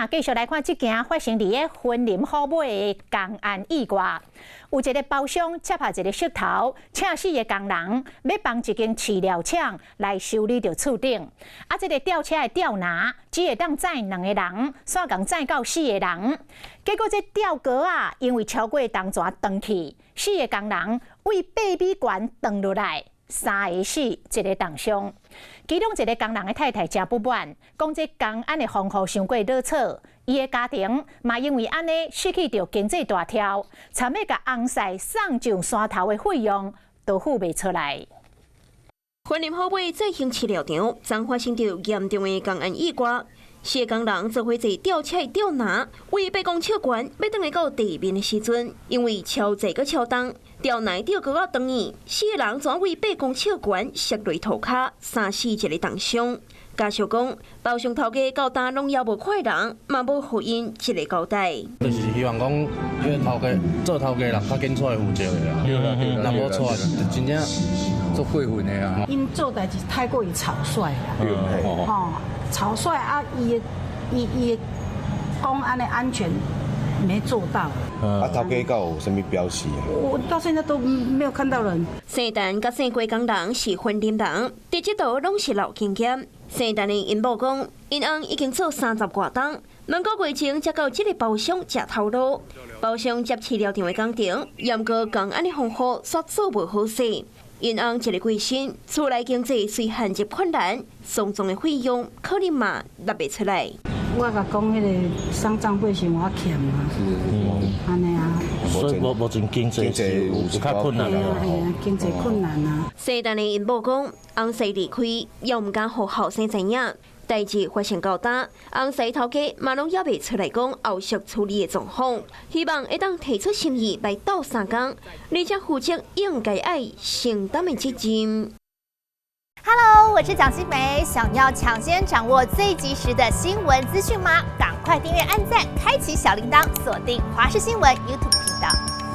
繼續來看這件發生佇咧雲林虎尾的工安意外。有一個包商接下一個石頭，請四個工人欲幫一間飼料廠來修理著厝頂。啊，這個吊車的吊籃只會當載兩個人，煞共載到四個人。結果這吊格仔，因為超過重跩斷去，四個工人為8米懸斷落來，三個死，一個重傷。其中一個工人的太太誠不滿，講這工安的防護傷過囉嗦，伊的家庭嘛因為按呢失去著經濟大柱，差欲共翁婿送上山頭的費用都付袂出來。雲林虎尾再興飼料場，昨發生著嚴重的工安意外，四個工人做伙坐吊車吊籃，為8公尺懸，欲轉來到地面的時陣，因為超載閣超重，吊籃吊格仔斷去，四個人全為8公尺懸摔落塗跤，三死一个重傷。家屬講，包商頭家到今攏猶無看人，嘛無予𪜶一个交代。就是希望講，這个頭家做頭家人較緊出來負責的啦，若無出來，就真正足過分的啊。𪜶做代誌太過於草率啦，吼，草率啊！伊伊伊工安的安全沒做到。啊，頭家敢有啥物表示？我到現在都沒有看到人。姓陳佮姓郭工人是雲林人，佇這度攏是老經驗。姓陳的𪜶某講，𪜶翁已經做30外冬，2個月前才到這个包商食頭路，包商接飼料場的工程，嚴格工安的防護，煞做無好勢。𪜶翁一个過身，厝內經濟雖陷入困難，喪葬的費用可能嘛納袂出來。我共講，彼个喪葬費是我欠啊，按呢啊。所以目前經濟是有較困難啊。係啊，經濟困難啊。姓陳的𪜶某講，翁婿離開，猶毋敢予後生知影。代誌發生到今，翁婿頭家嘛攏猶未出來講後續處理的狀況，希望會當提出誠意來鬥相共，而且負責應該愛承擔的責任。 Hello，我是蔣新梅，想要搶先掌握最及時的新聞資訊嗎？趕快訂閱、按讚、開啟小鈴鐺，鎖定華視新聞 YouTube 頻道。